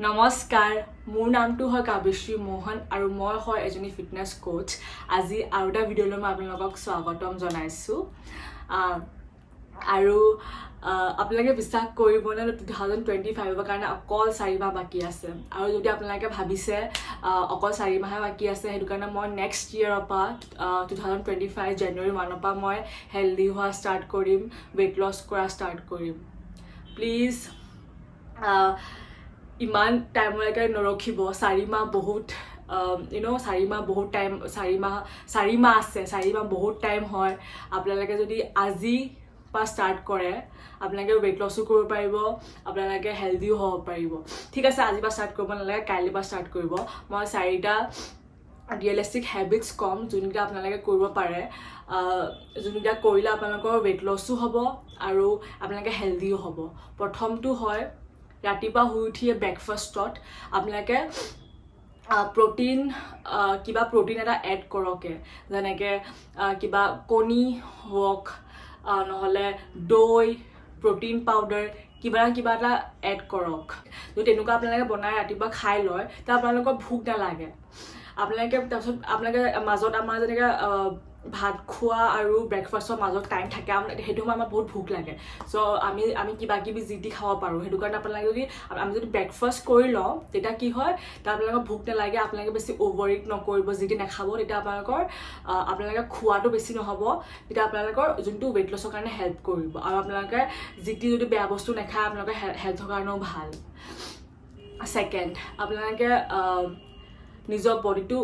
নমস্কাৰ, মোৰ নামটো হয় কাব্যশ্ৰী মোহন আৰু মই হয় এজনী ফিটনেছ কোচ। আজি আৰু এটা ভিডিঅ'লৈ মই আপোনালোকক স্বাগতম জনাইছোঁ। আৰু আপোনালোকে বিশ্বাস কৰিবনে, 2025ৰ কাৰণে অকল 4 মাহ বাকী আছে। আৰু যদি আপোনালোকে ভাবিছে অকল 4 মাহে বাকী আছে, সেইটো কাৰণে মই নেক্সট ইয়েৰৰ পৰা, 2025 জানুৱাৰী 1ৰ পৰা মই হেল্ডি হোৱা ষ্টাৰ্ট কৰিম, ৱেইট লছ কৰা ষ্টাৰ্ট কৰিম, প্লিজ ইমান টাইমলৈকে নৰখিব। 4 মাহ বহুত 4 মাহ বহুত টাইম। 4 মাহ আছে, 4 মাহ বহুত টাইম হয়। আপোনালোকে যদি আজি পৰা ষ্টাৰ্ট কৰে, আপোনালোকে ৱেইট লছো কৰিব পাৰিব, আপোনালোকে হেল্ডিও হ'ব পাৰিব। ঠিক আছে, আজিৰ পৰা ষ্টাৰ্ট কৰিব নালাগে, কাইলৈৰ পৰা ষ্টাৰ্ট কৰিব। মই চাৰিটা ৰিয়েলিষ্টিক হেবিটছ ক'ম, যোনকেইটা আপোনালোকে কৰিব পাৰে, যোনকেইটা কৰিলে আপোনালোকৰ ৱেইট লছো হ'ব আৰু আপোনালোকে হেল্ডিও হ'ব। প্ৰথমটো হয়, ৰাতিপুৱা শুই উঠিয়ে ব্ৰেকফাষ্টত আপোনালোকে প্ৰ'টিন, কিবা প্ৰ'টিন এটা এড কৰকে, যেনেকৈ কিবা কণী হওক, নহ'লে দৈ, প্ৰ'টিন পাউডাৰ, কিবা না কিবা এটা এড কৰক। যদি তেনেকুৱা আপোনালোকে বনাই ৰাতিপুৱা খাই লয়, তেতিয়া আপোনালোকৰ ভোক নালাগে। আপোনালোকে তাৰপিছত আপোনালোকে মাজত আমাৰ যেনেকৈ ভাত খোৱা আৰু ব্ৰেকফাষ্টৰ মাজত টাইম থাকে, সেইটো সময়ত আমাৰ বহুত ভোক লাগে। চ' আমি কিবা কিবি যি টি খাব পাৰোঁ। সেইটো কাৰণে আপোনালোকে যদি আমি যদি ব্ৰেকফাষ্ট কৰি লওঁ, তেতিয়া কি হয়, তেতিয়া আপোনালোকৰ ভোক নালাগে। আপোনালোকে বেছি অ'ভাৰ it নকৰিব, যি টি নাখাব। তেতিয়া আপোনালোকে খোৱাটো বেছি নহ'ব। তেতিয়া আপোনালোকৰ যোনটো ৱেইট লছৰ কাৰণে হেল্প কৰিব আৰু আপোনালোকে যি টি যদি বেয়া বস্তু নাখায়, আপোনালোকৰ হেল্থৰ কাৰণেও ভাল। ছেকেণ্ড, আপোনালোকে নিজৰ বডিটো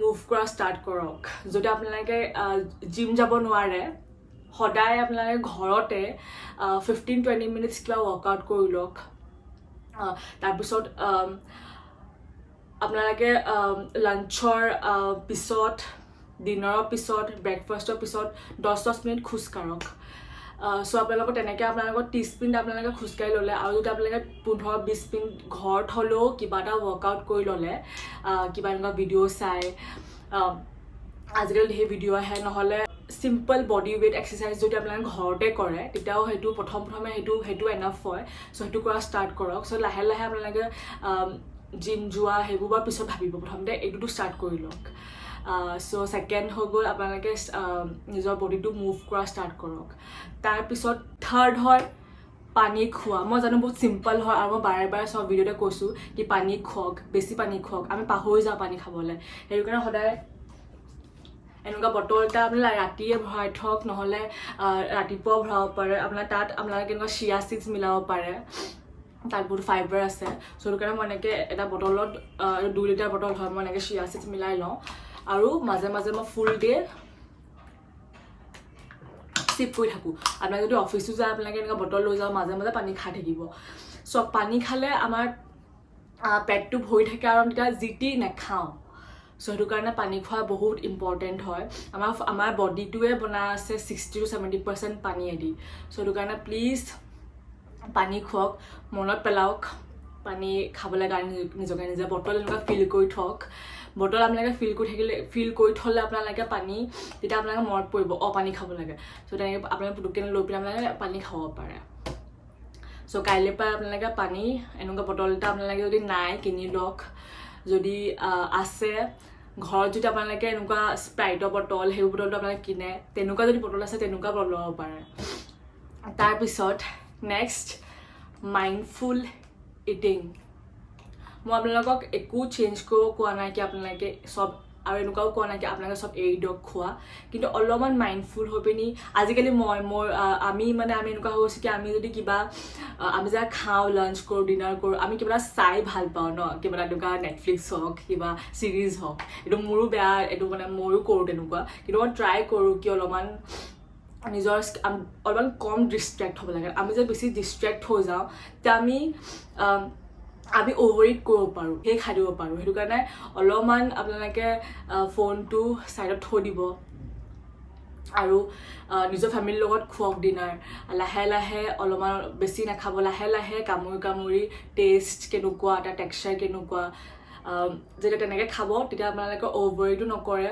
মুভ কৰা ষ্টাৰ্ট কৰক। যদি আপোনালোকে জিম যাব নোৱাৰে, সদায় আপোনালোকে ঘৰতে 15-20 মিনিটছ কিবা ৱৰ্কআউট কৰি লওক। তাৰপিছত আপোনালোকে লাঞ্চৰ পিছত, ডিনাৰৰ পিছত, ব্ৰেকফাষ্টৰ পিছত 10-10 মিনিট খোজকাঢ়ক। চ' আপোনালোকৰ তেনেকৈ আপোনালোকৰ 30 মিনিট আপোনালোকে খোজকাঢ়ি ল'লে আৰু যদি আপোনালোকে 15-20 মিনিট ঘৰত হ'লেও কিবা এটা ৱৰ্কআউট কৰি ল'লে, কিবা এনেকুৱা ভিডিঅ' চাই, আজিকালি ধেৰ ভিডিঅ' আহে, নহ'লে চিম্পল বডি ৱেইট এক্সাৰচাইজ যদি আপোনালোকে ঘৰতে কৰে, তেতিয়াও সেইটো প্ৰথম প্ৰথমে সেইটো এনাফ হয়। চ' সেইটো কৰা ষ্টাৰ্ট কৰক। চ' লাহে লাহে আপোনালোকে জিম যোৱা সেইবোৰ বাৰু পিছত ভাবিব, প্ৰথমতে এইটোতো ষ্টাৰ্ট কৰি লওক। চ' ছেকেণ্ড হৈ গ'ল, আপোনালোকে নিজৰ বডিটো মুভ কৰা ষ্টাৰ্ট কৰক। তাৰপিছত থাৰ্ড হয় পানী খোৱা। মই জানো বহুত চিম্পল হয় আৰু মই বাৰে বাৰে চব ভিডিঅ'তে কৈছোঁ কি পানী খোৱাওক, বেছি পানী খোৱাওক। আমি পাহৰি যাওঁ পানী খাবলৈ। সেইটো কাৰণে সদায় এনেকুৱা বটল এটা আপুনি ৰাতিয়ে ভৰাই থওক, নহ'লে ৰাতিপুৱাও ভৰাব পাৰে। আপোনাৰ তাত আপোনালোকে এনেকুৱা চিয়া চিডছ মিলাব পাৰে, তাত বহুত ফাইবাৰ আছে। চ' সেইটো কাৰণে মই এনেকৈ এটা বটলত, 2 লিটাৰ বটল হয়, মই এনেকৈ চিয়া চিডছ মিলাই লওঁ আৰু মাজে মাজে মই ফুল ডে চিপ কৰি থাকোঁ। আপোনালোকে যদি অফিচো যায়, আপোনালোকে এনেকুৱা বটল লৈ যাওক, মাজে মাজে পানী খাই থাকিব। চ' পানী খালে আমাৰ পেটটো ভৰি থাকে আৰু আমি তেতিয়া যি টি নাখাওঁ। চ' সেইটো কাৰণে পানী খোৱা বহুত ইম্পৰ্টেণ্ট হয়। আমাৰ বডিটোৱে বনাই আছে 60 টু 70% পানীয়েদি। চ' সেইটো কাৰণে প্লিজ পানী খোৱাওক। মনত পেলাওক পানী খাবলৈ কাৰণে নিজকে নিজে। বটল এনেকুৱা ফিল কৰি থওক। বটল আপোনালোকে ফিল কৰি থাকিলে, ফিল কৰি থ'লে আপোনালোকে পানী, তেতিয়া আপোনালোকে মনত পৰিব, অঁ, পানী খাব লাগে। চ' তেনেকৈ আপোনালোকে পুটুককৈ লৈ পেলাই আপোনালোকে পানী খাব পাৰে। চ' কাইলৈৰ পৰা আপোনালোকে পানী এনেকুৱা বটল এটা আপোনালোকে যদি নাই কিনি লওক। যদি আছে ঘৰত, যদি আপোনালোকে এনেকুৱা স্প্ৰাইটৰ বটল, সেইবোৰ বটলটো আপোনালোকে কিনে, তেনেকুৱা যদি বটল আছে, তেনেকুৱা বটল ল'ব পাৰে। তাৰপিছত নেক্সট, মাইণ্ডফুল ইটিং। মই আপোনালোকক একো চেঞ্জ কৰিব কোৱা নাই কি আপোনালোকে চব, আৰু এনেকুৱাও কোৱা নাই কি আপোনালোকে চব এৰি দিয়ক খোৱা। কিন্তু অলপমান মাইণ্ডফুল হৈ পিনি আজিকালি মই মোৰ আমি মানে আমি এনেকুৱা হৈ গৈছোঁ কি আমি যদি কিবা আমি যে খাওঁ, লাঞ্চ কৰোঁ, ডিনাৰ কৰোঁ, আমি কিবা এটা চাই ভাল পাওঁ ন, কিবা এটা এনেকুৱা নেটফ্লিক্স হওক, কিবা ছিৰিজ হওক। এইটো মোৰো বেয়া, এইটো মানে ময়ো কৰোঁ তেনেকুৱা। কিন্তু মই ট্ৰাই কৰোঁ কি অলপমান নিজৰ অলপমান কম ডিষ্ট্ৰেক্ট হ'ব লাগে। আমি যে বেছি ডিষ্ট্ৰেক্ট হৈ যাওঁ, তেতিয়া আমি অ'ভাৰ it কৰিব পাৰোঁ, সেই খাই দিব পাৰোঁ। সেইটো কাৰণে অলপমান আপোনালোকে ফোনটো ছাইডত থৈ দিব আৰু নিজৰ ফেমিলিৰ লগত খোৱাওক ডিনাৰ। লাহে লাহে, অলপমান বেছি নাখাব, লাহে লাহে কামুৰি কামুৰি টেষ্ট কেনেকুৱা, তাৰ টেক্সাৰ কেনেকুৱা, যেতিয়া তেনেকৈ খাব, তেতিয়া আপোনালোকে অ'ভাৰ ইটো নকৰে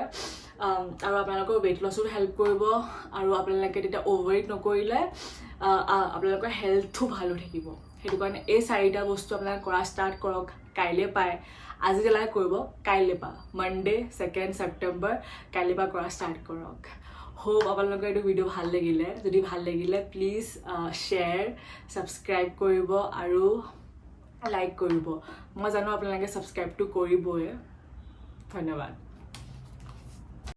আৰু আপোনালোকৰ ৱেইট লছো হেল্প কৰিব। আৰু আপোনালোকে তেতিয়া অ'ভাৰ it নকৰিলে আপোনালোকৰ হেল্থো ভাল হৈ থাকিব। সেইটো কাৰণে এই চাৰিটা বস্তু আপোনালোকে কৰা ষ্টাৰ্ট কৰক কাইলৈ পাই। আজি নালাগে কৰিব, কাইলৈ পা, মানডে 2 ছেপ্টেম্বৰ, কাইলৈ পৰা কৰা ষ্টাৰ্ট কৰক। হোপ আপোনালোকৰ এইটো ভিডিঅ' ভাল লাগিলে। যদি ভাল লাগিলে, প্লিজ শ্বেয়াৰ, ছাবস্ক্ৰাইব কৰিব আৰু লাইক কৰিব। মই জানো আপোনালোকে ছাবস্ক্ৰাইবটো কৰিবই। ধন্যবাদ।